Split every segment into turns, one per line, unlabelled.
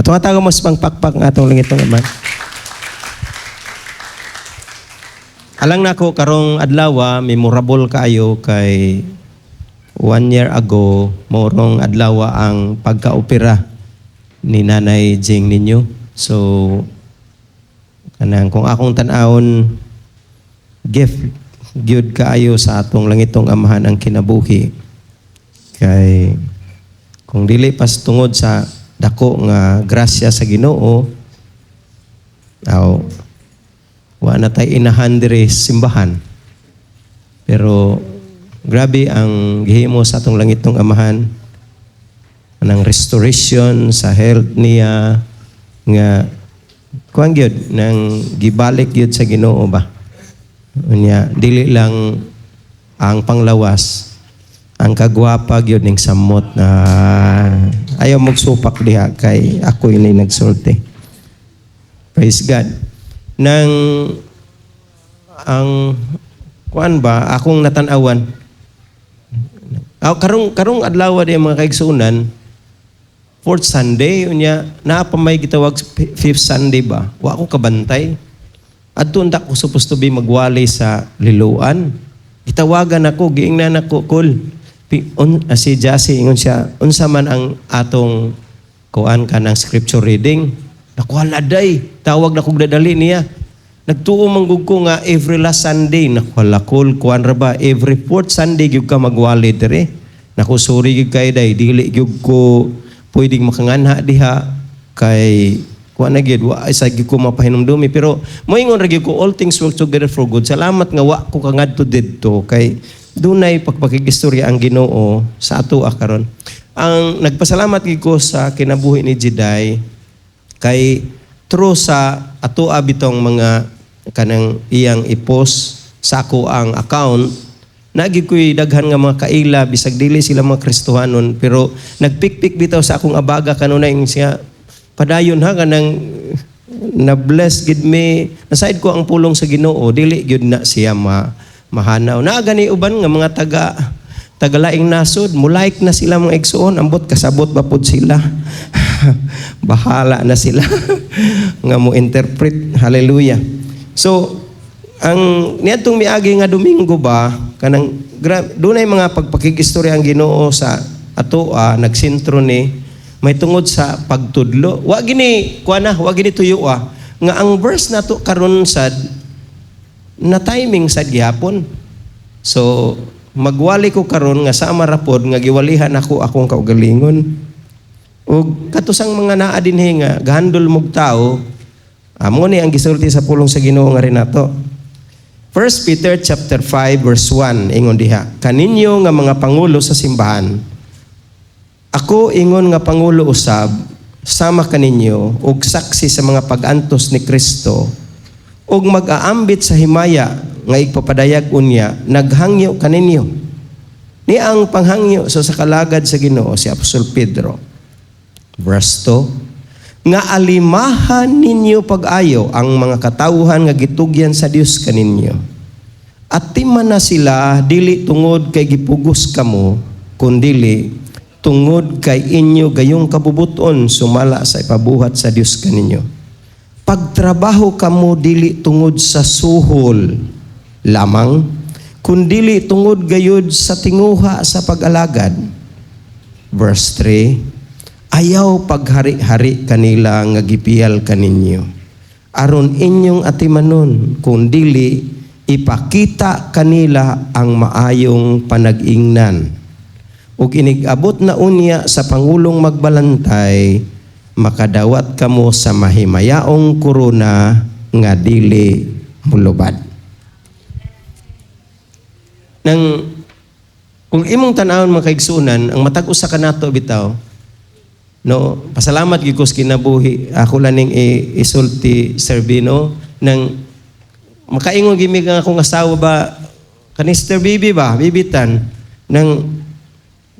Ato nga mas pangpakpak ang atong langitong Amahan. Alang nako karong adlaw, memorable kaayo kay one year ago morong adlaw ang pagka-opera ni Nanay Jing ninyo. So kanang kung akong tan-awon, gift gyud kaayo sa atong langitong Amahan ang kinabuhi. Kay kung dili pas tungod sa dako nga grasya sa Ginoo, aw wa na tay inahan diri sa simbahan. Pero grabe ang gihimo sa atong langitong Amahan anang restoration sa health niya nga kuan gyud nang gibalik gyud sa Ginoo ba. Unya dili lang ang panglawas, ang kagwapa gyud ning samot na ayaw magsupak diha kay ako ini nagsulti. Praise God. Nang ang kuan ba akong natan-awan. Aw, karong karong adlaw di, mga kaigsuonan, fourth Sunday, unya naa pa may gitawag fifth Sunday ba. Wa ko kabantay. Adto unta ko supposed to be magwali sa Liloan. Gitawagan ako, giingnan ako, "Kul." Si Jassy, ingon siya, "Unsa man ang atong kuan ka ng scripture reading?" Nakuha day. Tawag na kog dadali niya. Nagtuo man gud ko nga every last Sunday. Nakuha kul, kuan ra ba, every fourth Sunday gyud ka magwali dire. Naku, sorry gyud kay day, dili gyud ko pwedeng makanganha diha kay kuan na gyud, wa sa gyud ko mapahinumdumi, pero moingon ra gyud ko, all things work together for good. Salamat nga wa ko kangadto didto kay dunay pagpakigistorya ang Ginoo sa ato karon. Ang nagpasalamat gyud ko sa kinabuhi ni Jiday kay true sa ato bitong mga kanang iyang i-post sa ako ang account, nagi ko'y daghan nga mga kaila bisag dili sila mga Kristohanon, pero nagpikpik bitaw sa akong abaga kanunay siya, "Padayon ha, kanang na bless gid me." Nasaid ko ang pulong sa Ginoo, dili gyud na siya mahanaw na gani. Uban nga mga taga tagalaing nasod mo like na sila, mga igsuon, ambot kasabot ba pod sila, bahala na sila nga mo interpret. Hallelujah. So ang niadtong miagi nga Domingo ba, kanang dunay mga pagpakigistorya ang Ginoo sa atoa, nagsentro ni may tungod sa pagtudlo. Wa gini kuan na, wa gini tuyo nga ang verse nato karon sad na timing sad gihapon. So magwali ko karon nga sama ra pod nga giwalihan ako akong kaugalingon. Ug katusang mga naa dinhi nga gahandol mog tao, amo ni ang gisulti sa pulong sa Ginoo nga rinato. 1 Peter chapter 5 verse 1, ingon diha, "Kaninyo nga mga pangulo sa simbahan, ako ingon nga pangulo usab sama kaninyo ug saksi sa mga pag-antos ni Kristo ug mag-aambit sa himaya nga igpapadayag unya, naghangyo kaninyo." Ni ang panghangyo sa kalagad sa Ginoo si Apostol Pedro. Verse 2, nga alimahan ninyo pag-ayo ang mga katawhan nga gitugyan sa Dios kaninyo. Atiman na sila dili tungod kay gipugos kamo, kundili tungod kay inyo gayong kabubuton sumala sa ipabuhat sa Dios kaninyo. Pagtrabaho kamo dili tungod sa suhol lamang, kundili tungod gayud sa tinguha sa pag-alagad. Verse 3, ayaw paghari-hari kanila nga gipiyal kaninyo aron inyong atimanon, kundili ipakita kanila ang maayong panag-ingnan. Ug inig-abot na unya sa pangulong magbalantay, makadawat kamo sa mahimayaong korona nga dili mulubad. Nang kung imong tan-awon, mga kaigsuonan, ang matag usa kanato bitaw, no, pasalamat gyud ko sa kinabuhi. Ako lang ning isulti, Sir Bino, nang makaingon gimi nga akong asawa ba kani Sister Bibi ba, bibitan nang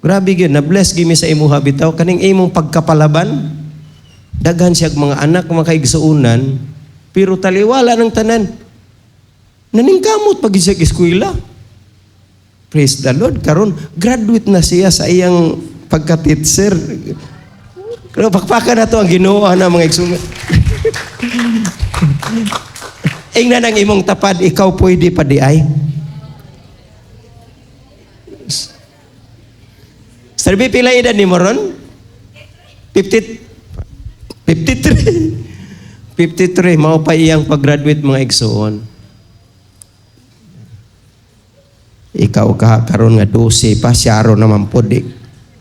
grabe gyud na bless gimi sa imuha bitaw kaning imong pagkapalaban. Daghan siya mga anak, mga kaigsuonan, pero taliwala ng tanan, naningkamot pag siya eskwela. Praise the Lord, karon graduate na siya sa iyang pagka-teacher. Pero pakpakan nato ang Ginoo na, mga igsoon. Ingnan ang imong tapad, ikaw pwede pa di ay. Sir B, pila edad ni mo ron? 50, 53. 53, mao pa iyang pag-graduate, mga igsoon. Ikaw ka karon nga 12 pa, siyaro naman po di.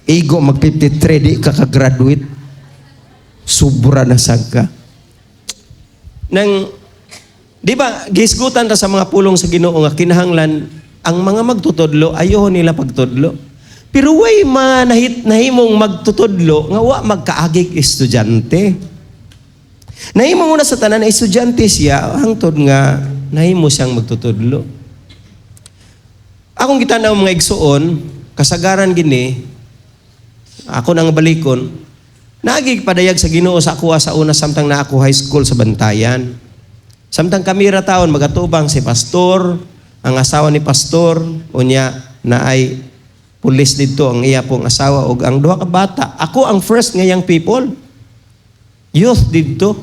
Igo mag 53, di ka ka-graduate. Sobra na sad ka. Nang, di ba, gisgutan ta sa mga pulong sa Ginoo nga kinahanglan ang mga magtutudlo, ayaw nila pagtudlo. Pero way mga nahimong magtutudlo nga wa magkaagig estudyante. Nahimo muna sa tanan na estudyante siya, hangtod nga nahimo siyang magtutudlo. Akong gitanaw, mga igsuon, kasagaran gini, ako nang balikon, naagi padayag sa Ginoo sa akuha sa una samtang na ako high school sa Bantayan. Samtang kami ra taon magatubang si pastor, ang asawa ni pastor, unya na ay pulis didto ang iya pong asawa ug ang duha ka bata. Ako ang first nga young people. Youth didto.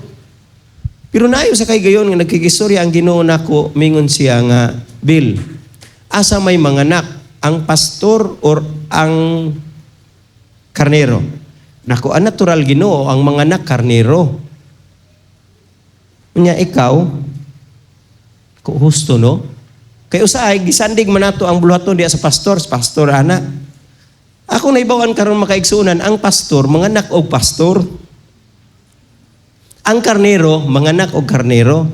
Pero naayo sa kay gayon nga nagkigistorya ang Ginoo nako, mingon siya nga, "Bill, asa may manganak, ang pastor or ang karnero?" Nako, ang natural, Ginoo, ang manganak karnero. Unya ikaw, ko husto, no? Kay usahay gisandig man nato ang buluhaton diya sa pastor ana. Ako naibawan karon, makaigsuonan, ang pastor manganak og pastor. Ang karnero manganak og karnero.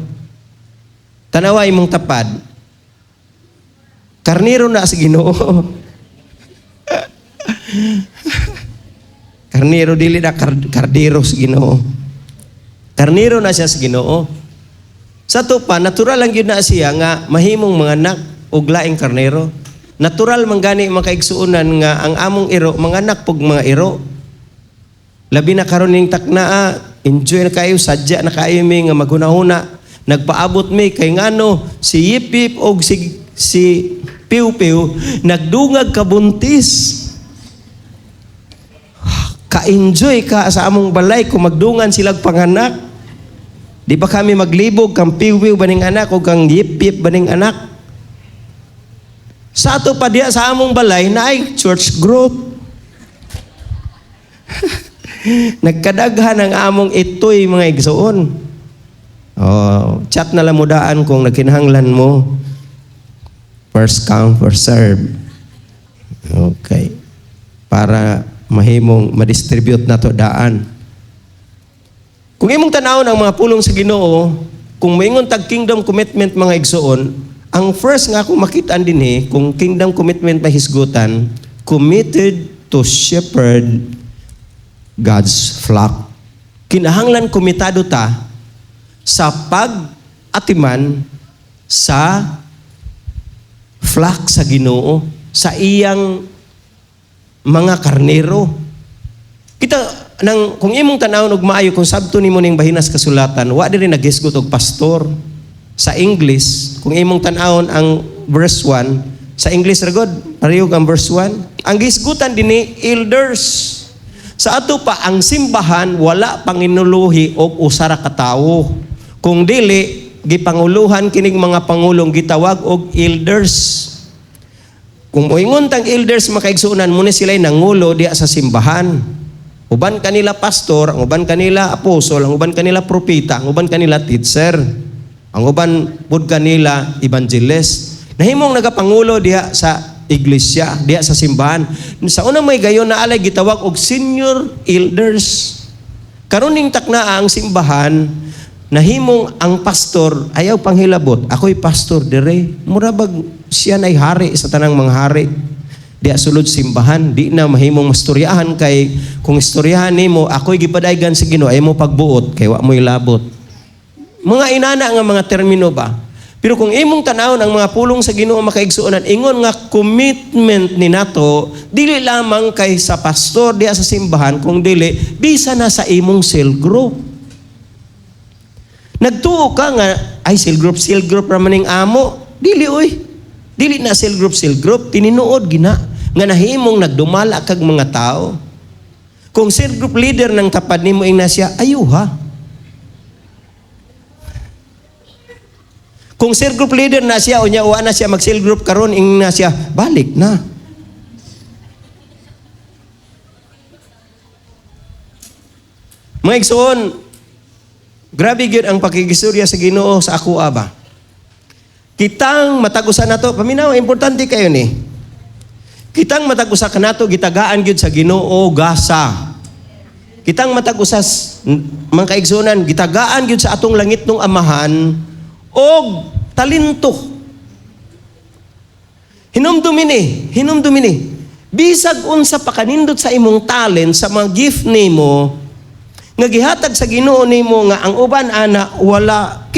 Tanawa imong tapad. Karnero na sa Ginoo. Karnero, dili na kardero sa Ginoo. Karnero na siya sa Ginoo. Sa ato pa, natural lang gyud na siya nga mahimong manganak og laing karnero. Natural man gani, makaigsuonan, nga ang among iro manganak pug mga iro. Labi na karon ning taknaa, enjoy na kayo, sadya na kayo mi nga maghunahuna. Nagpaabot mi kay ngano si Yip Yip og si Piu Piu nagdungag kabuntis. Ka-enjoy ka sa among balay kung magdungan silag panganak. Di ba kami maglibog kang Piu Piu baning anak o kang Yip Yip baning anak? Sa ato pa diya sa among balay na ay church group. Nagkadaghan ang among itoy, mga igsoon. Oh, chat na lang mo daan kung nagkinahanglan mo. First come, first serve. Okay. Para mahimong ma-distribute na to daan. Kung imong tanawon ang mga pulong sa Ginoo, kung moingon tag kingdom commitment, mga igsoon, ang first nga akong makita dinhi kung kingdom commitment mahisgutan, committed to shepherd God's flock. Kinahanglan komitado ta sa pag-atiman sa flock sa Ginoo, sa iyang mga karnero. Kita nang kung imong tan-awon og maayo, kung sabto nimo ning bahinas kasulatan, wa diri naghisgot og pastor. Sa English, kung imong tan-awon ang verse 1, sa English ra gud, pareho ang verse 1. Ang gisgutan dinhi elders. Sa ato pa ang simbahan wala panginuluhi og usa ra ka tawo. Kung dili gipanguluhan kining mga pangulong gitawag og elders. Kung moingon tang elders, makaigsuonan, muna sila nangulo diya sa simbahan. Uban kanila pastor, ang uban kanila apostol, ang uban kanila propeta, ang uban kanila teacher. Ang uban pud kanila evangelist. Nahimong nagapangulo diha sa iglesia, diha sa simbahan. Sa unang may gayon na alay gitawag og senior elders. Karon ning takna ang simbahan, nahimong ang pastor ayaw panghilabot. "Ako'y pastor dire." Mura bag siya nay hari sa tanang mga hari. Diha sulod simbahan, di na mahimong mastoryahan kay kung istoryahan nimo, "Ako'y gipadaygan sa Ginoo," ay mo pagbuot kay wa mo'y labot. Mga inana nga mga termino ba? Pero kung imong tanawon ang mga pulong sa Ginoo, makaigsuonan, ingon nga commitment ni nato dili lamang kay sa pastor diha sa simbahan, kung dili bisa na sa imong cell group. Nagtuo ka nga ay cell group, cell group ra man ning amo, dili oy. Dili na cell group, cell group, tininuod gina nga nahimong nagdumala kag mga tao. Kung cell group leader ng tapad nimo, ingna siya, ayuha. Kung cell group leader na siya, unya wa na siya mag cell group karon, ingna siya, balik na. Mga igsoon, grabe gyud ang pakigistorya sa Ginoo sa ako ba. Kitang matag usa nato, paminaw, importante kayo ni. Kitang matag usa kanato gitagaan gyud sa Ginoo gasa. Kitang matag usa, mga kaigsuonan, gitagaan gyud sa atong langit nung Amahan og talento. Hinumdumi ni, hinumdumi ni. Bisag unsa pa kanindot sa imong talent, sa mga gift nimo nga gihatag sa Ginoo nimo nga ang uban ana wala.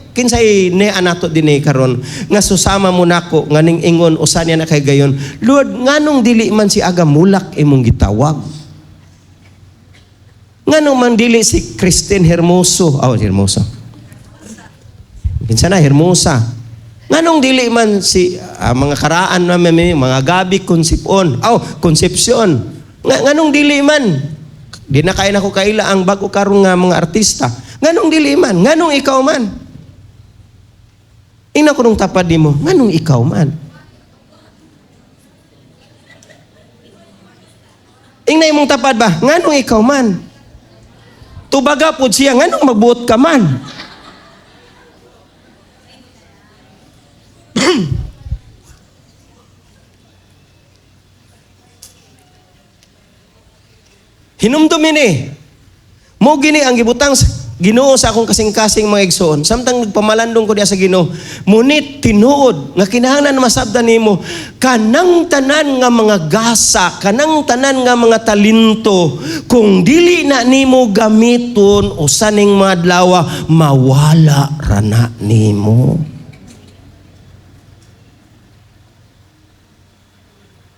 Kinsay ne anato dinhi karon nga susama mo nako nga ning ingon usa niya na kay gayon, "Lord, nganong dili man si Aga Mulak imong gitawag? Nganong man dili si Christine Hermoso?" Oh, Hermoso, kinsa na Hermosa? Nganong dili man si mga karaan na may mga Gabi Concepcion? Oh, Concepcion. Nganong dili man? Di na kaya nako kaila ang bago karon nga mga artista. Nganong dili man? Nganong ikaw man? Ina ko nung tapad nimo, nganong ikaw man? Ingna imong tapad ba? Nganong ikaw man? Tubaga pod siya, nganong magbuot ka man? Hinumdumi ni. Mo gini ang gibutang sa Ginoo sa akong kasing-kasing, mga igsoon. Samtang nagpamalandong ko diya sa Ginoo, ngunit tinuod nga kinahanglan masabdan nimo kanang tanan nga mga gasa, kanang tanan nga mga talento, kung dili na nimo gamiton usa ning mga adlaw, mawala ra na nimo.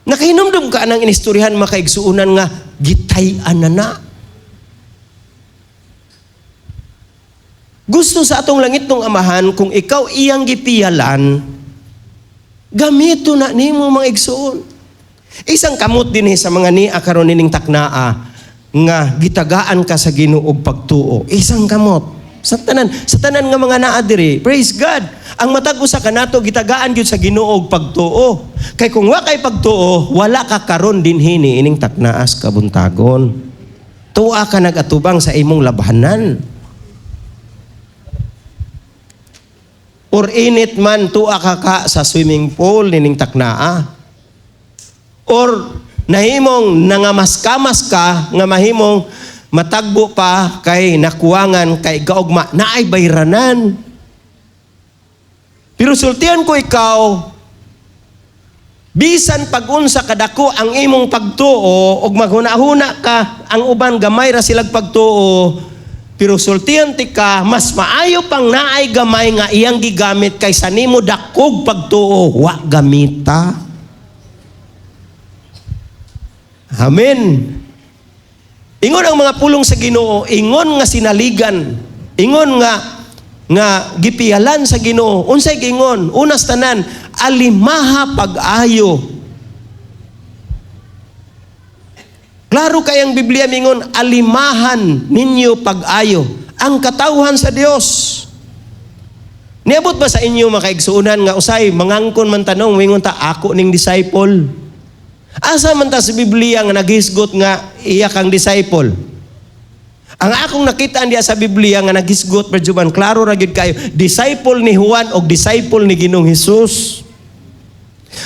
Nakahinumdum ka anang inistoryahan, makaigsuunan, nga gitay-an na na. Gusto sa atong langit ng Amahan, kung ikaw iyang gipiyalan, gamito na nimo, mga igsuon. Isang kamot din sa mga nia karon nining taknaa nga gitagaan ka sa Ginoo og pagtuo. Isang kamot. Sa tanan nga mga naa diri, praise God. Ang matag usa kanato gitagaan gyud sa Ginoo og pagtuo. Kay kung wa kay pagtuo, wala ka karon dinhi niining taknaas kabuntagon. Tuwa ka nagatubang sa imong labhanan. Or init man, tuwa ka ka sa swimming pool nining taknaa. Or nahimong nangamas-kamas ka nga mahimong matagbo pa kay nakuwangan kay gaugma naay bayranan. Pero sultian ko ikaw, bisan pag-unsa kadako ang imong pagtuo og maghuna-huna ka ang uban gamay ra silag pagtuo, pero sultian ti ka, mas maayo pang naay gamay nga iyang gigamit kaysa nimo dakog pagtuo wa gamita. Amen. Ingon ang mga pulong sa Ginoo, ingon nga sinaligan, ingon nga gipiyalan sa Ginoo. Unsay giingon? Unas tanan, alimaha pag-ayo. Klaro kay ang Biblia mingon, alimahan ninyo pag-ayo ang katawhan sa Dios. Niabot ba sa inyo, makaigsuonan, nga usay mangangkon man tanong, mingon ta, "Ako ning disciple"? Asa man ta sa Biblia nga naghisgot nga iya kang disciple? Ang akong nakita diya sa Biblia nga naghisgot, Brad, klaro ra gyud kayo, disciple ni Juan og disciple ni Ginoong Hesus.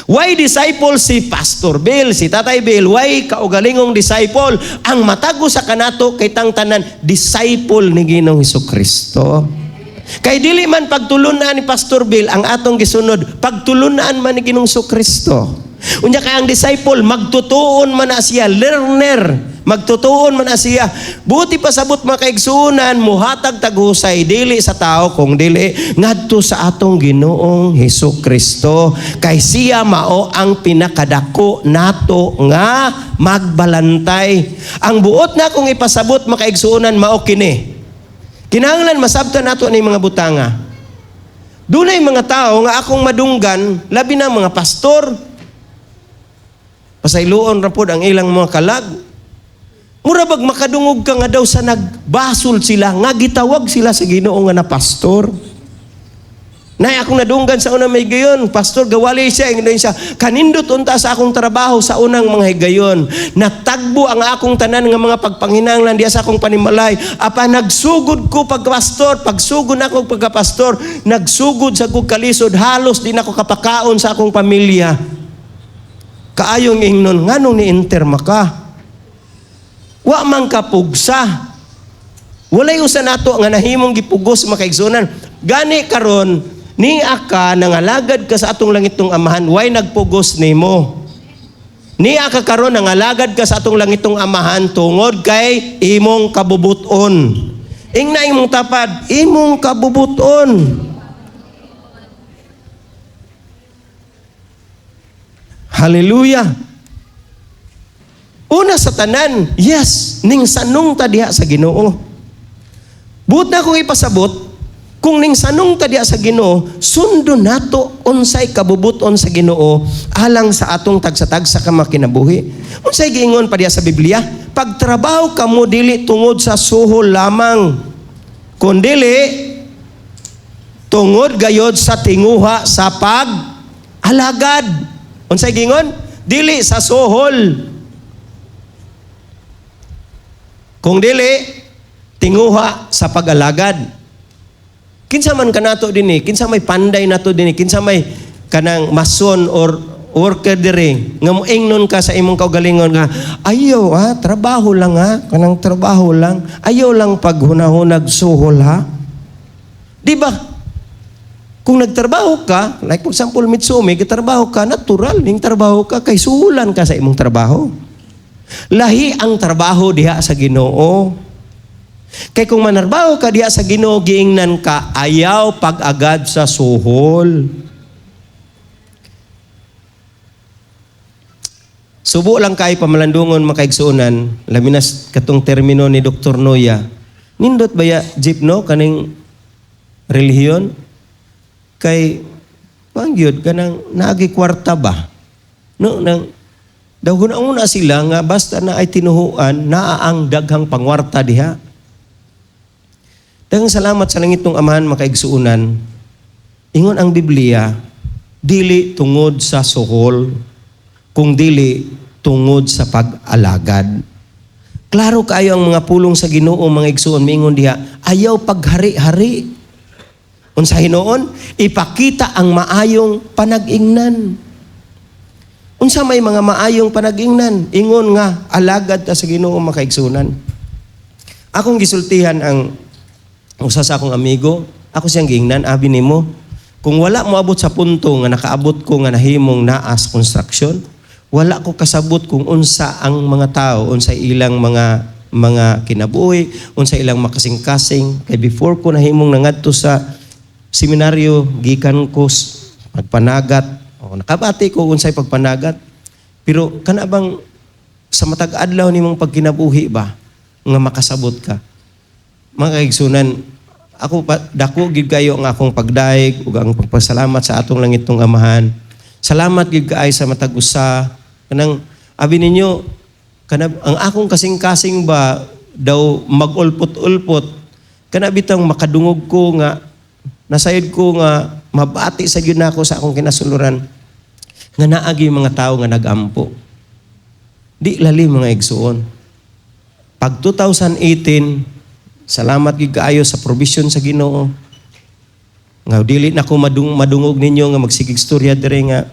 Why disciple si Pastor Bill, si Tatay Bill? Why kaugalingong disciple? Ang matag usa kanato kay tang tanan disciple ni Ginoong Hesus Kristo. Kay dili man pagtulunan ni Pastor Bill ang atong gisunod, pagtulunan man ni Ginoong Hesus Kristo. Unya kay ang disciple magtutuon man na siya, learner, magtutuon man na siya. Buti pasabot, mga kaigsuonan, muhatag tag husay dili sa tao kung dili ngadto sa atong Ginoong Hesus Kristo, kay siya mao ang pinakadako nato nga magbalantay. Ang buot na kong ipasabot, makaigsuonan, mao kini. Kinahanglan masabtan nato ni mga butanga. Dunay mga tao nga akong madunggan, labi na mga pastor. Pasayloon ra pod ang ilang mga kalag. Mura bag makadungog ka nga daw sa nagbasol sila, nga gitawag sila sa Ginoo nga na pastor. Nay akong nadunggan sa unang mga higayon, pastor gawali siya, ingnon siya, kanindot unta sa akong trabaho sa unang mga higayon. Natagbo ang akong tanan nga mga pagpanginahanglan diya sa akong panimalay. Apa nagsugod ko pagpastor, pagsugod nako pagkapastor, nagsugod sa kog kalisod, halos di nako kapakaon sa akong pamilya. Kaayong ingnon, nganong ni-enter maka? Wa man ka pugsa. Walay usa nato nga nahimong gipugos, makaigsunan. Gani karon ni aka nangalagad ka sa atong langitong Amahan, way nagpugos nimo. Ni aka karon nangalagad ka sa atong langitong Amahan tungod kay imong kabubuton. Ingna imong tapad, imong kabubuton. Hallelujah. Una sa tanan, yes, ning sanong ta diha sa Ginoo. Buot na akong ipasabot, kung ning sanong ta diha sa Ginoo, sundon nato unsay kabubuton sa Ginoo alang sa atong tagsa-tagsa ka makinabuhi. Unsay giingon pa diha sa Biblia? Pagtrabaho kamo dili tungod sa suhol lamang, kundili tungod gayod sa tinguha sa pag-alagad. Unsay giingon? Dili sa suhol, kung dili tinguha sa pag-alagad. Kinsa man kanato dinhi, kinsa may panday nato dinhi, kinsa may kanang mason or worker diri nga moingnon ka sa imong kaugalingon nga ayaw ha, trabaho lang ha, kanang trabaho lang, ayaw lang paghunahunag suhol ha. Di ba? Kung nagtrabaho ka, like for example Mitsumi, gitrabaho ka, natural ning trabaho ka kay suhulan ka sa imong trabaho. Lahi ang trabaho diha sa Ginoo. Kay kung manarbaho ka diha sa Ginoo, giingnan ka ayaw pag-agad sa suhol. Subo lang kay pamalandungon makaigsuonan, laminas katong termino ni Dr. Noya. Nindot baya jeep no kaning relihiyon? Kay pangyud kanang naagi kwarta ba? No nang daw una sila nga basta na ay tinuhuan naa ang daghang pangwarta diha. Daghang salamat sa langitong Amahan makaigsuonan. Ingon ang Biblia, dili tungod sa suhol, kung dili tungod sa pag-alagad. Klaro kaayo ang mga pulong sa Ginoo mga igsuon, miingon diha, ayaw paghari-hari. Unsa hinuon? Ipakita ang maayong panag-ingnan. Unsa may mga maayong panag-ingnan? Ingon nga alagad ta sa Ginoo makaigsunan. Akong gisultihan ang usa sa akong amigo, ako siyang giingnan, abi nimo, kung wala moabot sa punto nga nakaabot ko nga nahimong naa sa construction, wala ko kasabot kung unsa ang mga tao, unsa ilang mga kinabuhi, unsa ilang makasing-kasing. Kay before ko nahimong nangadto sa seminaryo, gikan ko pagpanagat. O, nakabati ko unsay pagpanagat. Pero kana bang sa matag adlaw nimong pagkinabuhi ba nga makasabot ka? Mga kaigsunan, ako pa, dako gid kayo ang akong pagdaig ug ang pagpasalamat sa atong langitong Amahan. Salamat gid kaayo sa matag usa. Kanang abi ninyo kana ang akong kasing-kasing ba daw magulpot-ulpot kana bitang makadungog ko nga nasayod ko nga mabati sa gyud nako sa akong kinasuluran nga naagi mga tawo nga nagampo. Di lali mga igsuon. Pag 2018, salamat gid kaayo sa provision sa Ginoo. Nga dili na ko madungog ninyo nga magsigig storya dire nga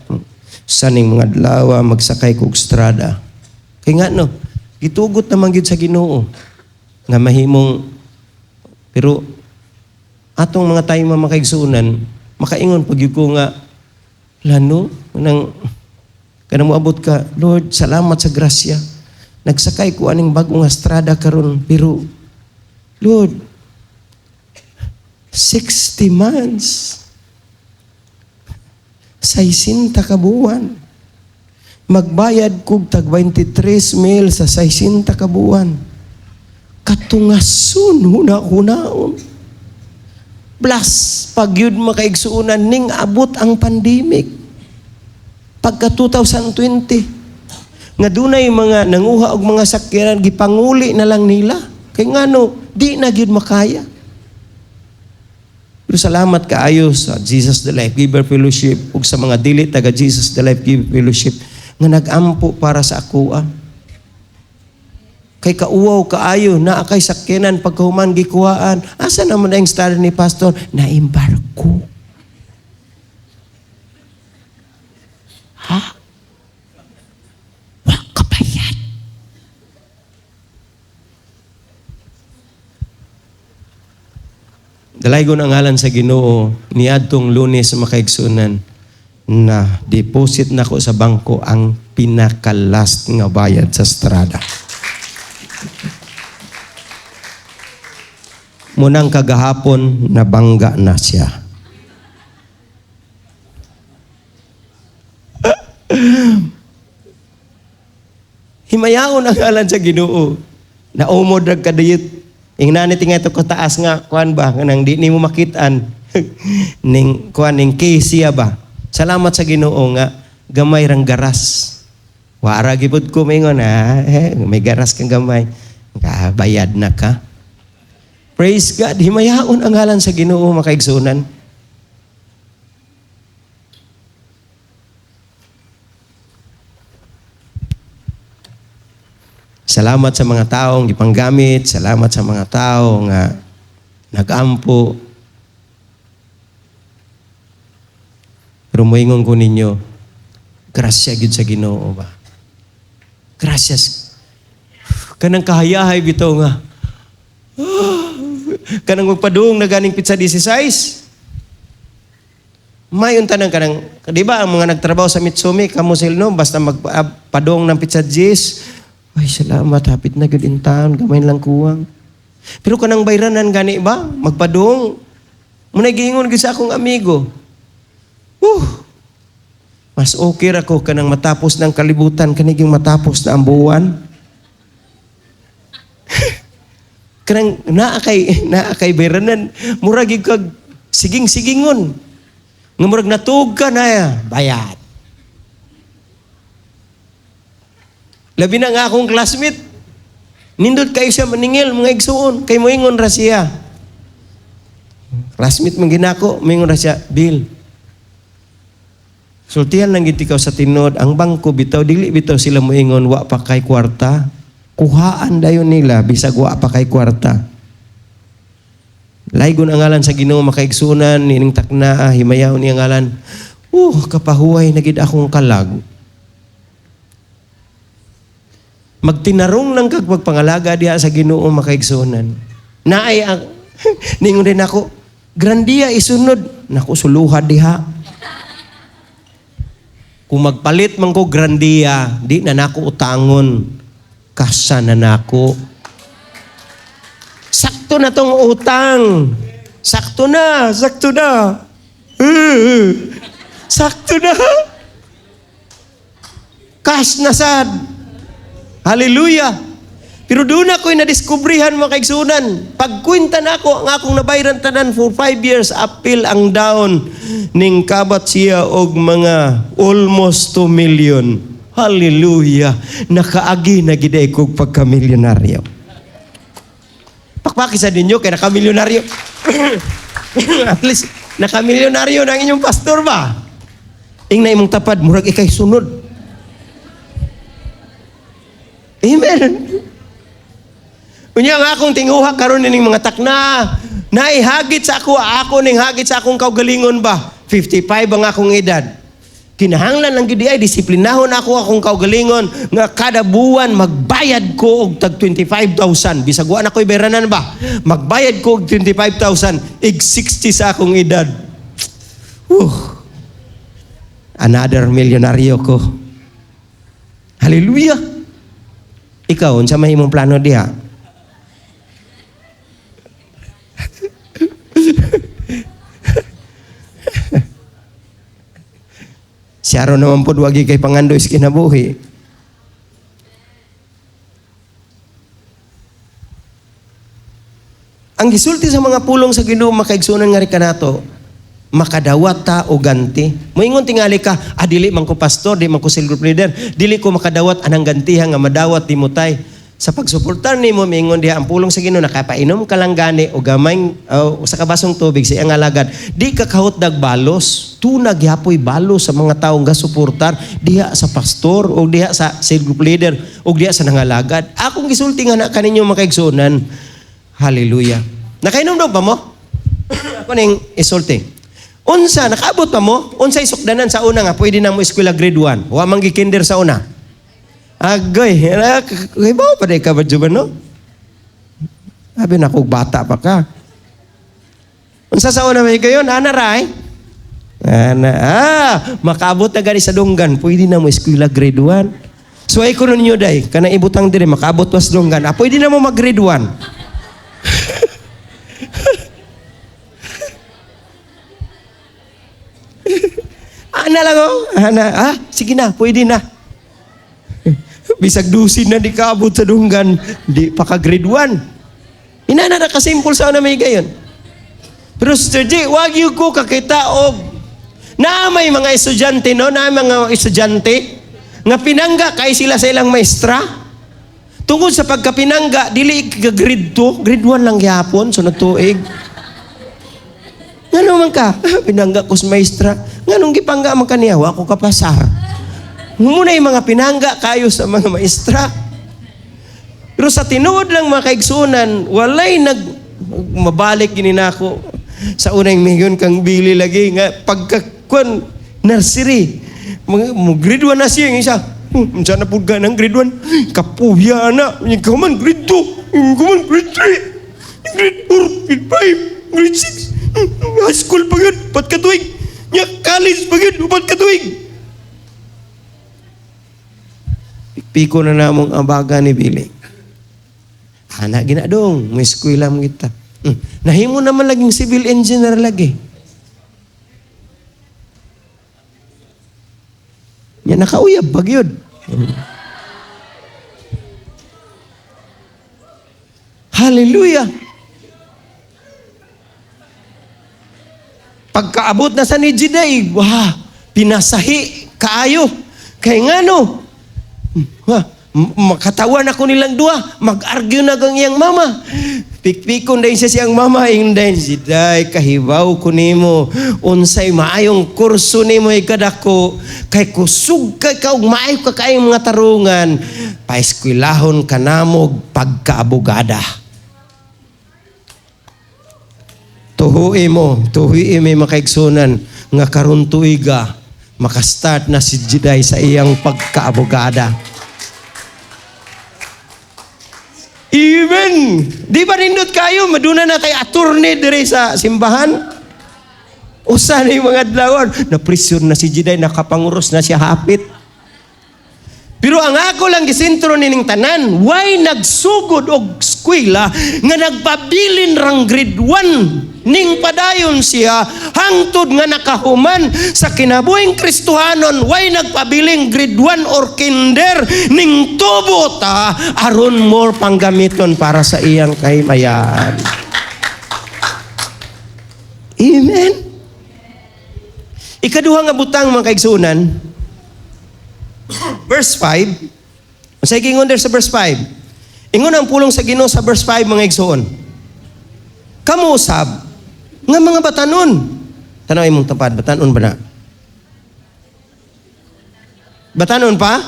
saning mga adlaw magsakay kog strada. Kay nga no, gitugot naman gyud sa Ginoo nga mahimong, pero atong mga tayo mga makaigsuonan, makaingon pag ko nga lano nang kanang moabot ka, Lord, salamat sa grasya. Nagsakay ko aning bag-ong estrada karon, pero Lord, 60 months, 60 ka buwan, magbayad kog tag 23 mil sa 60 ka buwan. Katungason, huna-hunaon. Plus, pag yun makaigsuonan, ning abot ang pandemic. Pagka 2020, Nga dunay mga nanguha og mga sakyanan, gipanguli na lang nila. Kay ngano, di na gyud makaya. Pero salamat kaayo sa Jesus the Life Giver Fellowship ug sa mga dili taga Jesus the Life Giver Fellowship nga nag-ampo para sa akoa. Kay kauwaw kaayo, naa kay sakyanan pagkahuman gikuhaan. Asa naman ang style ni pastor? Naimbarko. Ha? Wa ka bayad. Dalaygon ang ngalan sa Ginoo, niadtong Lunes, mga kaigsunan, na deposit nako sa bangko ang pinaka-last nga bayad sa strada. Munang kagahapon, nabangga na siya. Himayaon ang ngalan sa Ginoo. Naumod ra kadayot. Ingnan ni nga ito kataas nga kuan ba, kanang di nimo makitaan ning kuan, ning case siya ba. Salamat sa Ginoo nga gamay rang garas. Wara gipud ko mingon ha, eh, may garas kang gamay. Kabayad na ka. Praise God. Himayaon ang ngalan sa Ginoo, makaigsunan. Salamat sa mga taong gipanggamit, salamat sa mga tao nga nag-ampo. Pero moingon ko ninyo, grasya gyud sa Ginoo ba. Gracias. Kanang kahayahay bitaw nga. Kanang magpadung na ganing petsa 16. May unta nang kanang, di ba ang mga nagtrabaho sa Mitsumi, kamo no, basta magpadung ng petsa 10, ay salamat, hapit na good in town, gamay lang kuwang. Pero kanang bayranan gani ba, magpadung, muna'y giingon gyud sa akong amigo. Mas okay ra ko kanang matapos ng kalibutan, kaniging matapos na ang buwan. Kanang naa kay bayranan, murag gyud kag siging-sigingon. Nga murag natuog ka na, bayad. Labi na nga akong classmate. Nindot kayo siya maningil, mga igsuon. Kay moingon ra siya. Classmate man ginako, moingon ra siya, "Bill. Sultihan lang gid ikaw sa tinod, ang bangko bitaw, dili bitaw sila moingon, wa pa kay kwarta. Kuhaan dayon nila, bisag wa pa kay kwarta." Laygon ang ngalan sa Ginoo, makaigsunan, nining takna, himayaon niya ngalan. Kapahuway na gid akong kalag. Magtinarong lang kag pagpangalaga diha sa Ginoo, makaigsunan. Naay ang ningon din ako, "Grandia isunod." Naku, suluhad diha. Kung magpalit man ko Grandia, di na nako utangon. Kasa na nako. Sakto na tong utang. Sakto na, sakto na. Sakto na. Cash na sad. Hallelujah. Pero doon ako'y nadiskubrihan, mga kaigsunan. Pagkwenta na ako, ang akong nabayran tanan for 5 years, apil ang down ning kabat siya og mga almost 2 million. Hallelujah. Nakaagi na gid kog pagkamilyonaryo. Pakpaki sa ninyo kay nakamilyonaryo. At least nakamilyonaryo na ang inyong pastor ba? Ingna imong tapad, murag ikay sunod. Amen. Unya nga akong tinguha karon nining mga takna, naihagit sa ako, ako ning hagit sa akong kaugalingon ba? 55 ang akong edad. Kinahanglan lang gid ay disiplinahon ako akong kaugalingon nga kada buwan magbayad ko og tag 25,000 bisag wa na ko'y beranan ba. Magbayad ko og 25,000 ig 60 sa akong edad. Another milyonaryo ko. Hallelujah. Ikaw, unsa may imong plano diha? Siyaro naman po, wagi kay pangandoy sa kinabuhi. Ang gisulti sa mga pulong sa Ginoo, makaigsunan nga rin kanato, Makadawat ta o ganti. Moingon tingali ka, "Ah, dili man ko pastor, di man ko cell group leader, dili ko makadawat anang gantiha nga madawat nimo tay." Sa pagsuportar nimo, miingon diha ang pulong sa Ginoo, nakapainom ka lang gani o gamay o sa kabasong tubig sa iyang alagad, di ka kahutdag balos. Tuna gyapoy balos sa mga taong gasuportar diha sa pastor o diha sa cell group leader o diha sa nangalagad. Akong gisulti nga na kaninyo, mga kaigsuonan. Hallelujah. Nakainom daw ba mo? Ako ning isulti. Unsa nakaabot pa mo? Unsay sukdanan sa una nga pwede na mo eskwela grade 1? Wa man gikinder sa una. Agoy, hibaw pa ka ba juban, no? Sabi na kung bata pa ka. Unsa sa una may gayon, ana ra eh. Ana, ah, makaabot na gani sa dunggan, pwede na mo eskwela grade 1. So ay kuno ninyo day, kanang ibutang dire makaabot was dunggan, ah, pwede na mo mag grade 1. Ana lang oh, ana, ah, sige na, pwede na. Bisag dusin na di kaabot sa dunggan, di pa ka grade 1. Inana na kasimple sa una may gayon. Pero Sister G, wag yun ko kakita og na may mga estudyante, no? Na may mga estudyante nga pinangga kay sila sa ilang maestra. Tungod sa pagkapinangga, dili ka grade 2, grade 1 lang gyapon sunod tuig. Ngano man ka? Pinangga ko sa maestra. Nganong gipangga man kaniya? Wa ko kapasar. Muna yung mga pinangga kayo sa mga maestra. Pero sa tinuod lang, mga kaigsunan, walay nag mabalik gini nako sa unang migon kang Billy lagi nga pagka kuan nursery mga mo grade 1 na siya yung isa. Unsa na pud ka ng grade 1, kapuya na ikaw man grade 2, ikaw man grade 3, grade 4, grade 5, grade 6, high school pa yun, upat ka tuig nya, college pa yun, upat ka tuig. Piko na namong abaga ni Billy. Ana ginadong, may eskwela mo kita. Nahimo naman laging civil engineer lagi. Nya nakauyab pag yun. Hallelujah. Pagkaabot na sa ni Jiday, wah, pinasahi kaayo. Kay ngano, ha, makatawan ako nilang dua, mag-argue na gang iyang mama. Pikpikon dahil siya siyang mama, ingon dahil, "Jiday, kahibaw ko nimo, unsay maayong kurso nimo ikadako, kay kusog kay ka, ug maayo ka kaayong mga tarungan, paeskwelahon ka namog pagkaabogada." Tuhui mo, tuhui may makaigsunan, nga karon tuiga, makastart na si Jiday sa iyang pagkaabogada. Even, di ba nindot kayo, maduna na kay attorney dire sa simbahan? Usa na yung mga adlawan, na-pressure na si Jiday, nakapanguros na siya hapit. Pero ang ako lang gisentro nining tanan, why nagsugod og eskwela nga nagpabilin rang grade 1 ning padayon siya hangtod nga nakahuman sa kinabuhing Kristohanon, why nagpabiling grade 1 or kinder ning tubo ta aron more panggamiton para sa iyang kahimayan. Amen. Ikaduha nga butang, mga kaigsuonan, verse 5. Unsay giingon there sa verse 5? Ingon ang pulong sa Ginoo sa verse 5, mga igsoon. Kamo usab nga mga batanon. Tanaw imong tapad, batanon ba na? Batanon pa?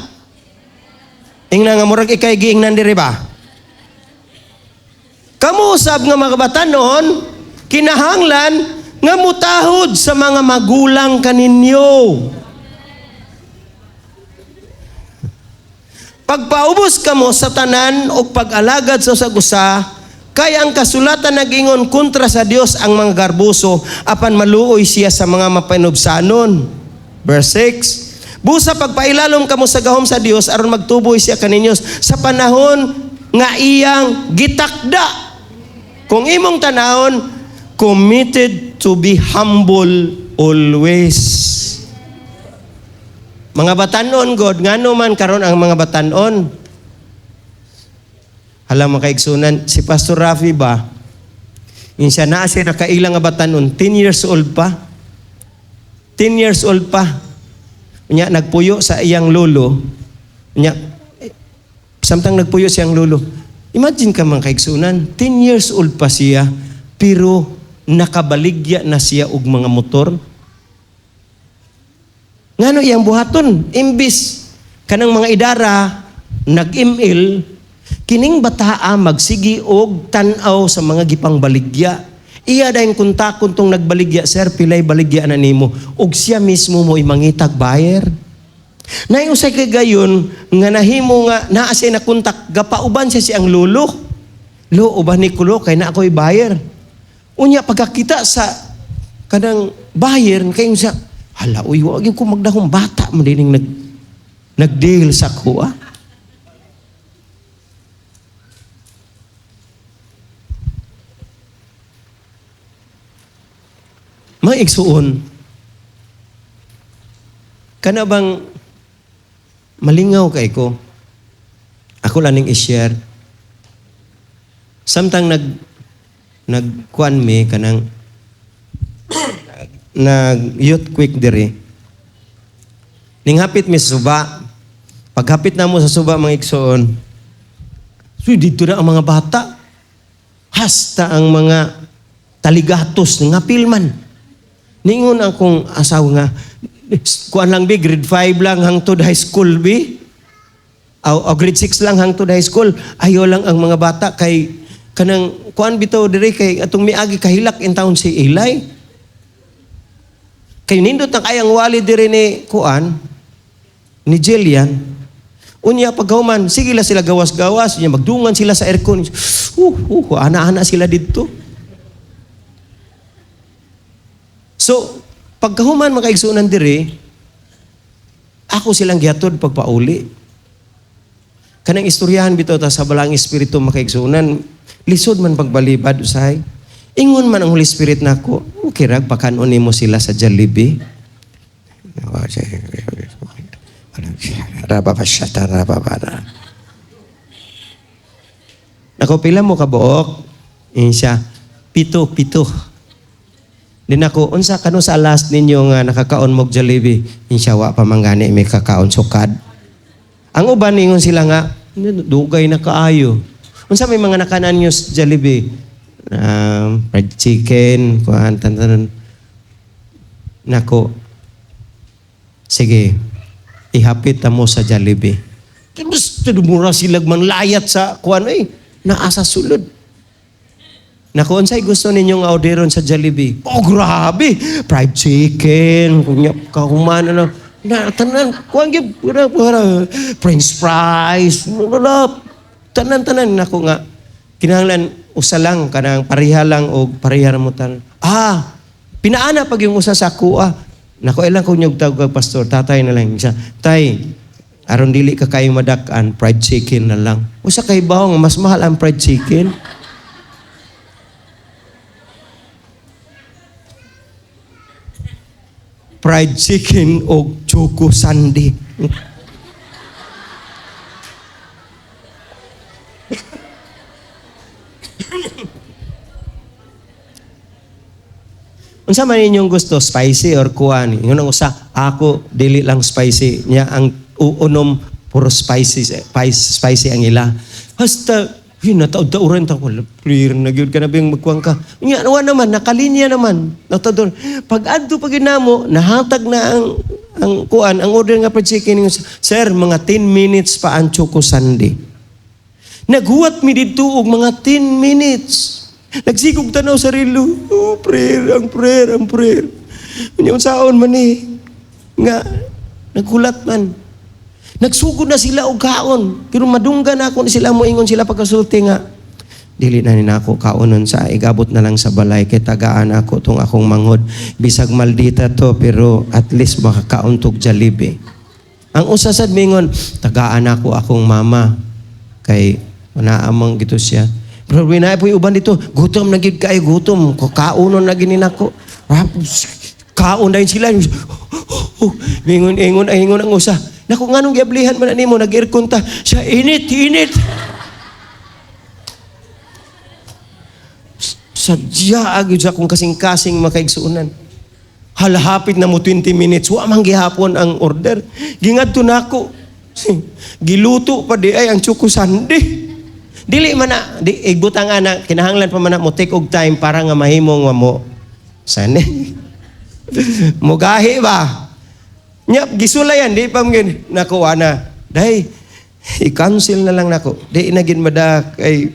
Ingna nga murag ikay giingnan diri ba? Kamo usab nga mga batanon, kinahanglan nga mutahod sa mga magulang kaninyo. Pagpaubos kamo sa tanan og pag-alagad sa usag-usa, kay ang kasulatan nagingon, kontra sa Dios ang mga garbuso, apan maluoy siya sa mga mapanubsanon. Verse 6, busa pagpailalom kamo sa gahom sa Dios aron magtuboy siya kaninyo sa panahon nga iyang gitakda. Kung imong tanahon, committed to be humble always. Mga batanon, God, ngano man karon ang mga batanon? Hala, mga kaigsunan, si Pastor Rafi ba, insa naa siya nakailang nga batanon, 10 years old pa. 10 years old pa. Nya nagpuyo sa iyang lolo. Nya samtang nagpuyo siyang lolo. Imagine ka, mga kaigsunan, 10 years old pa siya, pero nakabaligya na siya og mga motor. Ngano iyang buhaton? Imbis kanang mga idara nag-ML, kining bataa magsigi og tan-aw sa mga gipang baligya. Iya dayon kontakon tong nagbaligya, "Sir, pilay baligya na nimo?" Og siya mismo mo imangitag buyer. Naay usay kay gayon nga nahimo nga naa siya na kontak, gapauban siya siyang lolo. "Lo, uban ni kulo kay na ako'y buyer." Unya pagkakita sa kanang buyer kay siya, "Hala uy, wa gyud ko magdahom, bata man dining nag-deal sa kuha." Mga igsuon, kana bang malingaw kay ko, ako lang ning i-share. Samtang nagkuan mi kanang nag youth quick diri. Ning hapit mi sa suba. Paghapit na mo sa suba, mga igsoon, so dito na ang mga bata. Hasta ang mga taligatos nga pilman. Ningon akong asawa nga, "Kuan lang bi, grade 5 lang hangtod high school bi. O grade 6 lang hangtod high school. Ayo lang ang mga bata kay kanang kuan bitaw diri kay atong miagi kahilak in town si Eli." Kay nindot ang kayang wali diri ni kuan ni Jillian. Unya paghuman, sige la sila gawas-gawas, unya magdungan sila sa aircon. Ana-ana sila didto. So, pagkahuman, mga kaigsunan, diri, ako silang gihatod pagpauli. Kanang istoryahan bitaw ta sa Balaang Espiritu, mga kaigsunan, lisod man pagbalibad usahay. Ingon man ang Holy Spirit nako, "Okay rag pakanon nimo sila sa Jollibee." Rababashata. Nako, "Pila mo kabuok?" Ingon siya, "Pito, pito." Din ako, "Unsa kano sa last ninyo nga nakakaon mog Jollibee?" Ingon siya, "Wa pa man gani may kakaon sukad." Ang uban ningon sila nga, "Dugay na kaayo." "Unsa may mga nakanan niyo sa Jollibee?" "Fried chicken, kuan, tan. Nako, "Sige, ihapit ta mo sa Jollibee." Gusto mura sila manlayat sa kuan eh, naa sa sulod. Nako, "Unsay gusto ninyong orderon sa Jollibee?" "Oh, grabe! Fried chicken, kunya kahuman ano. Na, tanan, kuan gyud, french fries, wala, tanan tanan." Nako nga, "Kinahanglan usa lang kanang pareha lang og pareha ra mo tanan." Ah, pinaana pag yung usa sa kuha. Nako, ilang ko nyug tawag pastor, tatay na lang siya. "Tay, aron dili ka kayo madak-an, fried chicken na lang." Usa kay bawo nga mas mahal ang fried chicken. Fried chicken o choco sundae. "Unsa man inyong gusto, spicy or kuan?" Ingon ang usa, "Ako dili lang spicy." Nya ang unom puro spicy, spicy, spicy ang ila. Hasta yun nataud-tauran ta ko. Prayer na gyud ka na bing magkuan ka. Nya wa naman nakalinya naman. Nataud pag adto pag namo, nahatag na ang kuan, ang order nga fried chicken. "Sir, mga 10 minutes pa ang choco sundae." Naghuwat mi didto og mga 10 minutes. Nagsigog tanaw sa relo. Oh, prayer, ang prayer, ang prayer. Unya unsaon man eh. Nga, naghulat man. Nagsugod na sila og kaon. Pero madunggan ako ni sila, moingon sila pagkasulti nga, "Dili na ni nako kaonon sa igabot na lang sa balay kay tagaan ako tong akong manghod. Bisag maldita to pero at least makakaon tog Jollibee." Ang usa sad mingon, "Tagaan ako akong mama kay naamang gito siya." Pero winay po yung uban dito, "Gutom na gid kayo, gutom. Kaunon na gini nako." Kaon na sila. Ingon, ingon, ingon ang usa, "Naku, nganong giablihan man na nimo, nag-aircon ta." Siya, "Init, init." Sadya agad sa akong kasing-kasing, makaigsuunan. Halahapit na mo 20 minutes, wa man gihapon ang order. Gingadto nako. Giluto pa di ay ang choco sundae. Dili man na di igbutang ana, kinahanglan pa man na mo take og time para nga mahimong nga mo sane. Mugahi ba? Nya gisulayan di pa man nakuha na. Day, i-cancel na lang nako. Di na gid mada kay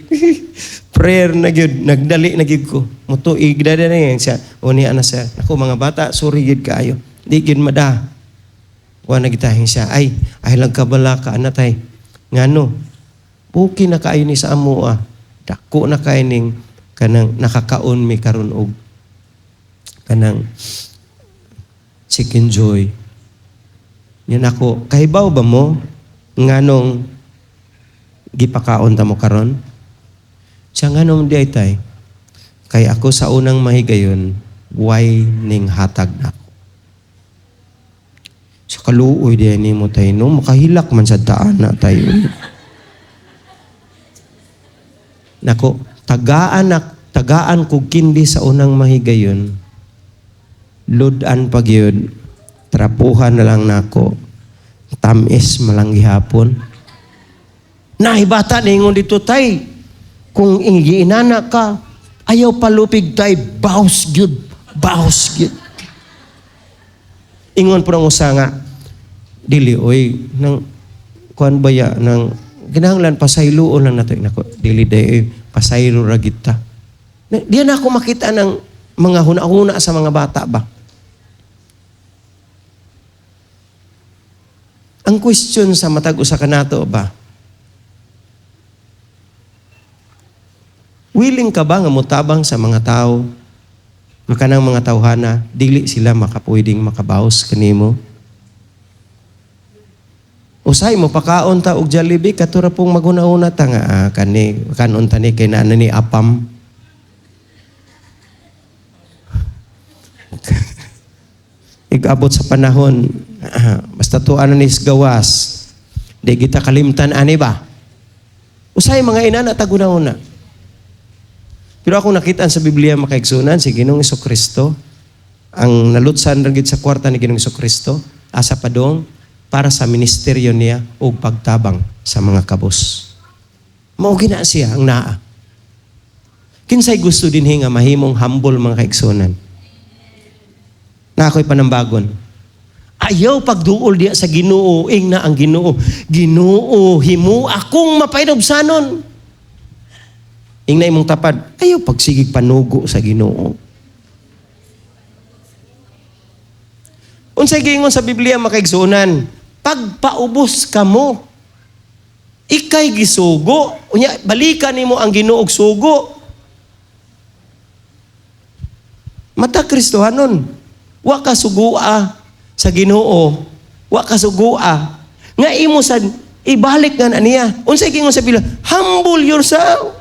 prayer na gyud, nagdali na gyud ko. Mutuig na na siya. O niya na sir. Nako mga bata, sorry gyud kaayo. Di gyud mada. Wa na gitahin siya. Ay, ay lang kabala ka ana tay. Ngano? Buki na kaayo ni sa amo ah. Dako na kaayo ning kanang nakakaon mi karon og kanang Chicken Joy. Yan ako, kahibaw ba mo nganong gipakaon ta mo karon? Siya, nganong di ay tay? Kay ako sa unang mahigayon, way ning hatag nako. Sa kaluoy di ni mo tay no, makahilak man sa daan na tayo. Nako, tagaan na, tagaan kog kindi sa unang mahigayon. Ludan pag yun, trapuhan na lang nako. Tamis malang gihapon. Nahibata ningon dito tay, kung ingiinana ka, ayaw palupig tay, baos gyud, baos gyud. Ingon po ng usa nga, dili oy, nang kuan ba ya, nang kinahanglan pasayloon lang nato. Nako, dili day oy, pasaylo ra gid ta. Di na ako makita ng mga huna-huna sa mga bata ba. Ang question sa matag usa kanato ba, willing ka ba nga motabang sa mga tao nga kanang mga tawhana dili sila makapwedeng makabaos kanimo? Usay mo pakaon ta og Jollibee, katura pong maguna-una ta nga kani kanon ta ni kay naa ni apam. Igabot sa panahon, basta tuan na ni gawas, di kita kalimtan ani ba? Usay mga ina na taguna-una. Pero ako nakita sa Biblia makaigsunan si Ginoong Kristo, ang nalutsan ra gid sa kwarta ni Ginoong Kristo, asa padong para sa ministeryo niya og pagtabang sa mga kabos. Mao gina siya ang naa. Kinsay gusto dinhi nga mahimong humble mga kaigsunan? Na ako'y panambagon. Ayaw pagduol diya sa Ginoo, ing na ang Ginoo. Ginoo, himo akong mapainubsanon. Ing na imong tapad, ayaw pagsigig panugo sa Ginoo. Unsay giingon sa Biblia makaigsuonan? Pagpaubos kamo, ikay gisugo. Unya balikan nimo ang Ginoo og sugo. Mata Kristohanon. Wa ka sugua sa Ginoo, wa ka sugua nga imo sad ibalik nga na niya. Unsay giingon sa Biblia? Humble yourself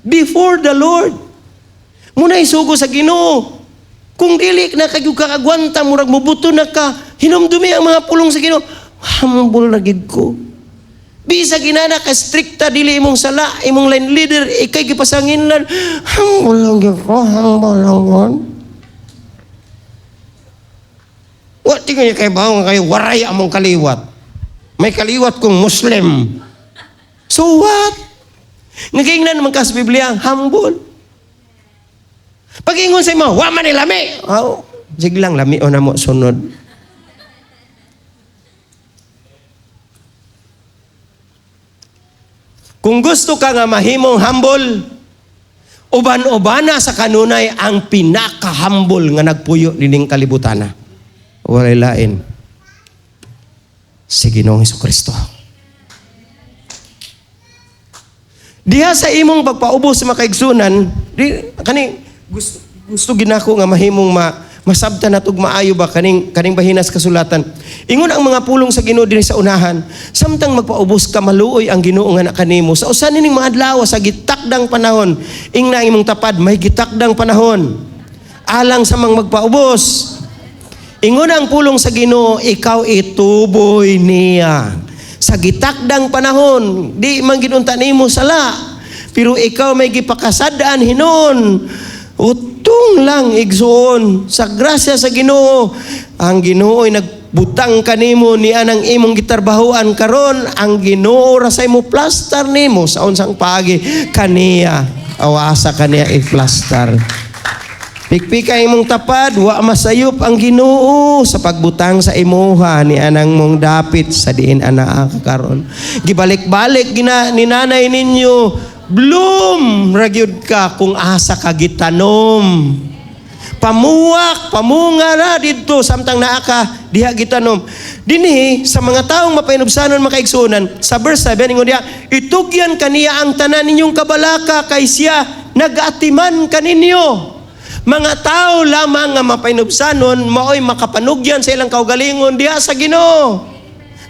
before the Lord. Muna isugo sa Ginoo. Kung dili na kayo kakagwanta, murag mubuto na ka, hinumdumi ang mga pulong sa Ginoo. Humble na gid ko. Bisa ginana ka strikta dili imong sala, imong line leader ikay gipasanginlan. Humble lang gid ko, humble lang gid. Wa tingin kay bawang kayo waray among kaliwat. May kaliwat kong Muslim. So what? Nagingnan man ka sa Biblia, humble. Pag-ingon sa imo, wa man ni lami. Oh, sige lang lami o na mo sunod. Kung gusto ka nga mahimong humble, uban-ubana sa kanunay ang pinaka-humble nga nagpuyo nining kalibutana. Walay lain si Ginoong Hesukristo. Diha sa imong pagpaubos sa makaigsunan, di, kani gusto ginako nga mahimong masabtan natog maayo ba kaning bahinas kasulatan. Ingon ang mga pulong sa Ginoo dinhi sa unahan, samtang magpaubos ka maluoy ang Ginoo nga nakanimo. Sa usa nining mga adlaw sa gitakdang panahon, ingna ang imong tapad may gitakdang panahon alang sa mga magpaubos. Ingon ang pulong sa Ginoo, ikaw ituboy niya. Sa gitakdang panahon, di man ginunta nimo sala, pero ikaw may gipakasadaan hinon. Utong lang, igsoon, sa grasya sa Ginoo. Ang Ginoo ay nagbutang kanimo ni anang imong gitarbahuan karon, ang Ginoo ra sa imo plastar nimo sa unsang paagi kaniya, awasa kaniya i-plastar. Pikpika imong tapad, wa masayop ang Ginoo sa pagbutang sa imuha ni anang mong dapit sa diin anaa ka karon. Gibalik-balik gina ni nanay ninyo, bloom ra gyud ka kung asa ka gitanom. Pamuwak, pamunga ra didto samtang naa ka diha gitanom. Dinhi sa mga taong mapainubsanon, makaigsuonan, sa verse 7 ingon diha, itugyan kaniya ang tanan ninyong kabalaka kay siya nagaatiman kaninyo. Mga tao lamang nga mapainubsanon maoy makapanugyan sa ilang kaugalingon diha sa Ginoo.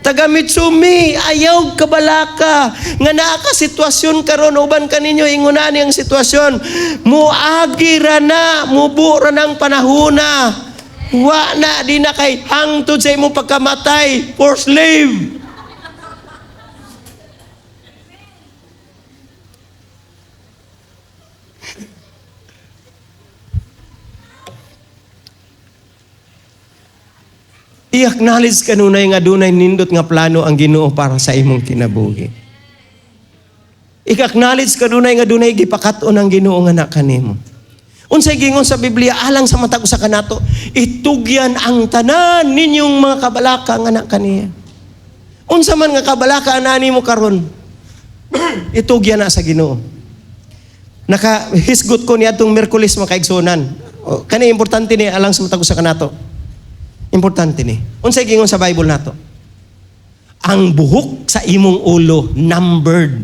Taga Mitsumi, ayaw kabalaka nga naa ka sitwasyon karon uban kaninyo, ingon ani ang sitwasyon. Muagi ra na, mubo ra ng panahona. Wa na di na kay hangtod sa imong pagkamatay for slave. I-acknowledge kanunay nga dunay nindot nga plano ang Ginoo para sa imong kinabuhi. I-acknowledge kanunay nga dunay gipakat-on ang Ginoo nga na kanimo. Unsay gingon sa Biblia alang sa matag usa kanato, itugyan ang tanan ninyong mga kabalaka nga na kaniya. Unsa man nga kabalaka ana nimo karon, itugyan na sa Ginoo. Nakahisgot ko niadtong Miyerkules, mga kaigsuonan. O, kani importante ni alang sa matag usa kanato. Importante ni. Unsay gingon sa Bible nato? Ang buhok sa imong ulo numbered.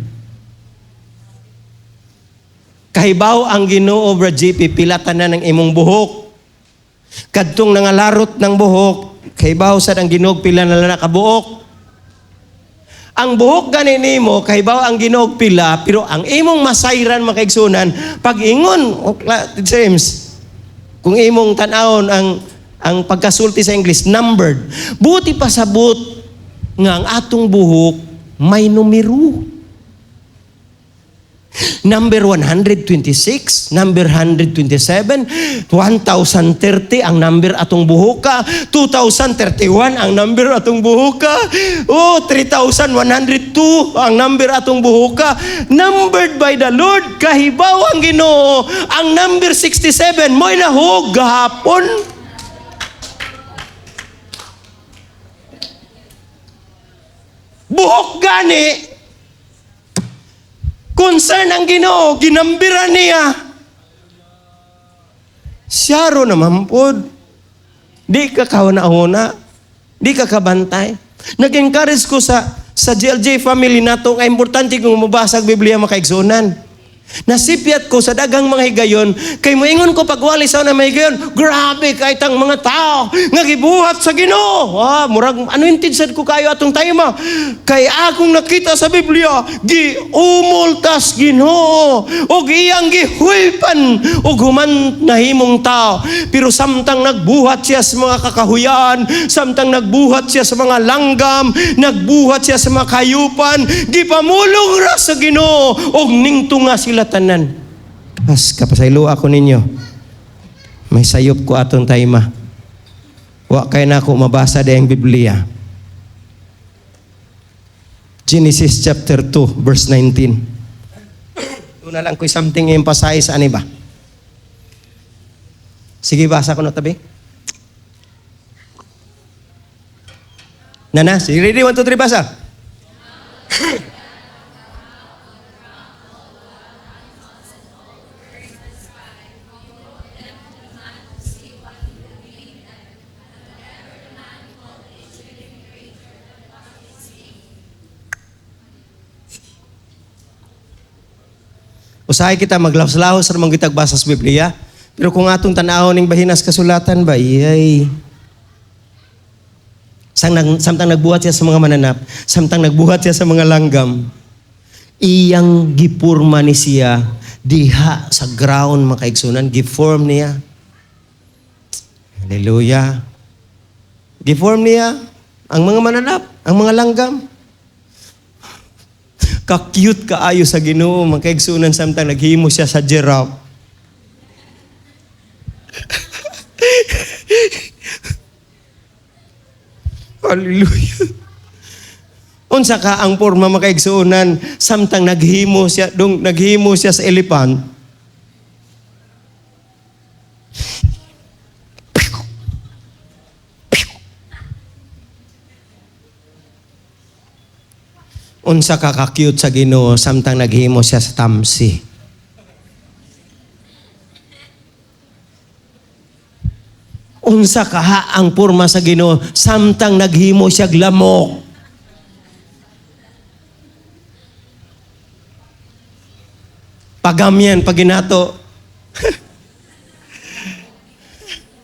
Kahibaw ang Ginoo, Brad JP, pila tanan ang imong buhok. Kadtong nangalarot ng buhok, kahibaw sad ang Ginoo pila na lang kabuok. Ang buhok gani nimo, kahibaw ang Ginoo pila, pero ang imong masayran, makaigsunan, pag ingon, o, James, kung imong tan-awon ang pagkasulti sa English, numbered. Buti pa sabot nga ang atong buhok may numero. Number 126, number 127, 1030 ang number atong buhoka, 2031 ang number atong buhoka, oh, 3102 ang number atong buhoka. Numbered by the Lord, kahibaw ang Ginoo, ang number 67, mo'y nahog gahapon. Buhok gani, concern ang Ginoo, ginambiran niya. Siyaro naman pod. Di ka kahuna-huna, di ka kabantay. Nag-encourage ko sa GLJ family nato nga importante kung mabasa ang Biblia, makaigsunan. Nasipyat ko sa daghang mga higayon, kay moingon ko pagwali sa una mga higayon, grabe kay tang mga tao nga gibuhat sa Ginoo. Ah, murag anointed sad ko kayo atong time. Kay akong nakita sa Biblia, giumultas Ginoo og iyang gihuypan og human nahimong tao. Pero samtang nagbuhat siya sa mga kakahuyan, samtang nagbuhat siya sa mga langgam, nagbuhat siya sa mga kayupan, gipamulong ra sa Ginoo og ningtunga sila tanan. As kapasaylo ako ninyo. May sayop ko atong tayma. Wa kay na ako mabasa dayang Biblia. Genesis chapter 2 verse 19. Una lang ko something emphasize ani ba? Sige, basa ko na tabi. Nana, sige, ready, 1, 2, 3, basa. Usahay kita maglaos-laos ra man kitag basa sa Biblia. Pero kung atong tan-awon ning bahinas kasulatan ba, iyay. Samtang nagbuhat siya sa mga mananap, samtang nagbuhat siya sa mga langgam, iyang gipurma ni siya diha sa ground, makaigsunan, giform niya. Hallelujah. Giform niya ang mga mananap, ang mga langgam. Ka-cute kaayo sa Ginoo, makaigsunan, samtang naghimo siya sa giraffe. Hallelujah. Unsa ka ang porma, mga kaigsuonan, samtang naghimo siya dong, naghimo siya sa elephant? Unsa ka ka-cute sa Ginoo samtang naghimo siya sa tamsi? Unsa kaha ang porma sa Ginoo samtang naghimo siya lamok? Pagamyan pag ginato.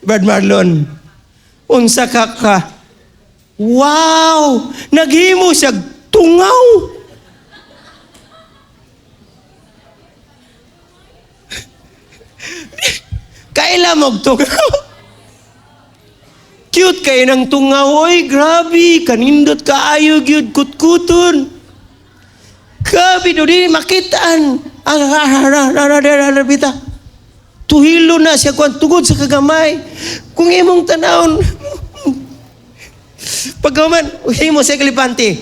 Brad Marlon, unsa ka ka? Wow! Naghimo siya tungaw. Kaila mo tungaw. Cute kayo ng tungaw. Oy, grabe. Kanindot kaayo gyud kutkuton. Grabe, do di makitaan. Bita. Tuhilo na siya kuan tugod sa kagamay. Kung imong tanawon, pagkaman, himo siya elepante.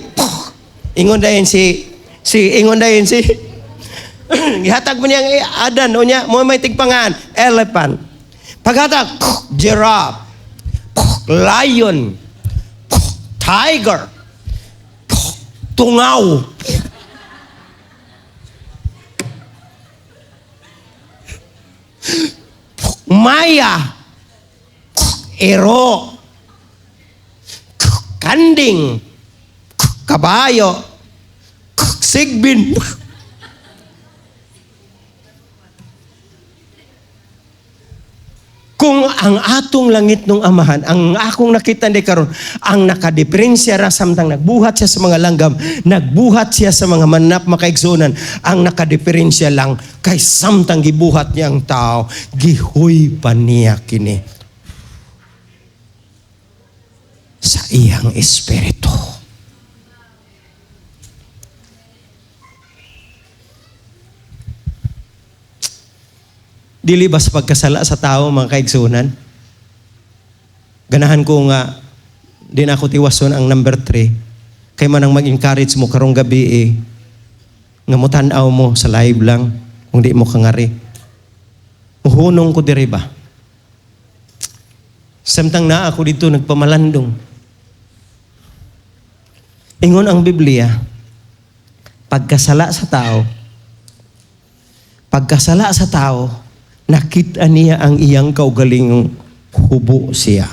Ingon dayon si gihatag mo niyang Adan o niya mo may tigpangan elephant. Paghatag, giraffe, lion, tiger, tungaw. Maya, ero, kanding, kabayo, sigbin. Kung ang atong langit nung amahan, ang akong nakita ni karon, ang nakadiferensya ra samtang nagbuhat siya sa mga langgam, nagbuhat siya sa mga manap, mga kaigsuonan, ang nakadiferensya lang kay samtang gibuhat niya ang tao, gihuy pa niya kini sa iyang espiritu. Dili ba sa pagkasala sa tao, mga kaigsunan? Ganahan ko nga, di na ako tiwason ang number 3. Kay man ang mag-encourage mo karong gabi eh, nga mo tan-aw mo sa live lang, kung di mo kangari. Muhunong ko diri ba? Samtang naa ako dito, nagpamalandong. Ingon ang Biblia, pagkasala sa tao, nakita niya ang iyang kaugalingong hubo siya.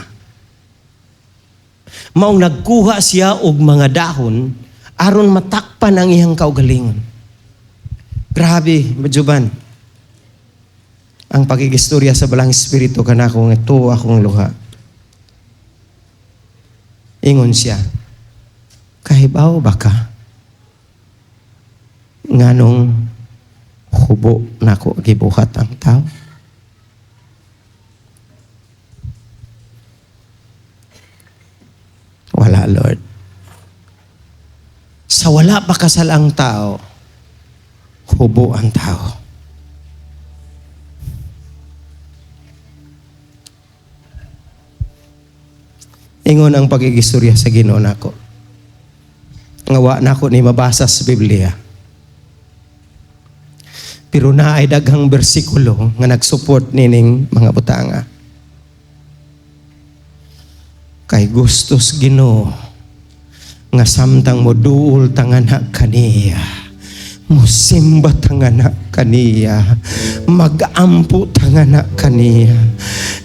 Maong nagkuha siya og mga dahon aron matakpan ang iyang kaugalingon. Grabe, Majuban. Ang pakigistorya sa Balang Espiritu kanako nga ito akong luha. Ingon siya, "Kahibaw ba ka nganong hubo nako gibuhat ang tao?" "Wala, Lord." "Sa wala pa kasal ang tao, hubo ang tao." Ingon ang pagigistorya sa Ginoo nako. Nga wa nako ni mabasa sa Biblia. Pero naay daghang bersikulo nga nagsupport nining mga butanga. Kay gustos Ginoo nga samtang mo duol tangana kaniya, musimba tangana kaniya, magampo tangana kaniya,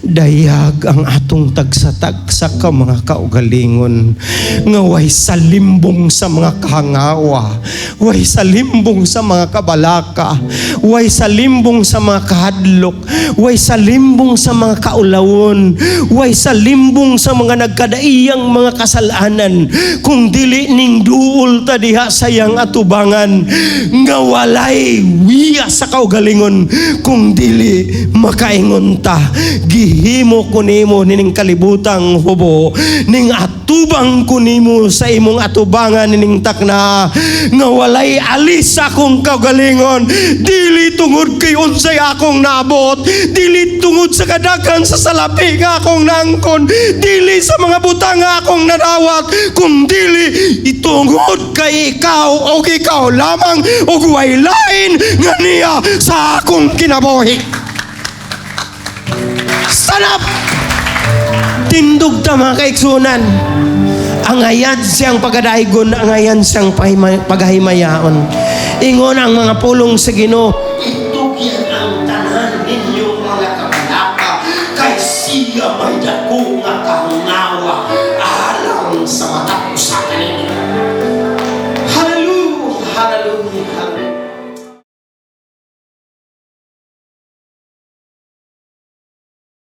dayag ang atong tagsa-tagsa ka mga kaugalingon nga way salimbong sa mga kahangawa, way salimbong sa mga kabalaka, way salimbong sa mga kahadlok, way salimbong sa mga kaulawon, way salimbong sa mga nagkadaiyang mga kasalanan, kung dili ning duol ta diha sa iyang atubangan nga walay wiya sa kaugalingon, kung dili makaingon ta, Gihimo ko nimo nining kalibutang hubo, ning atubang ko nimo sa imong atubangan nining takna nga walay alis sa akong kaugalingon, dili tungod kay unsay akong naabot, dili tungod sa kadaghan sa salapi nga akong naangkon, dili sa mga butang nga akong nadawat, kundili itungod kay ikaw og ikaw lamang ug way lain nga niya sa akong kinabuhi. Stand up! Tindog ta, mga kaigsuonan. Angayan siyang pagadaygon, angayan siyang paghahimayaon. Ingon ang mga pulong sa Ginoo.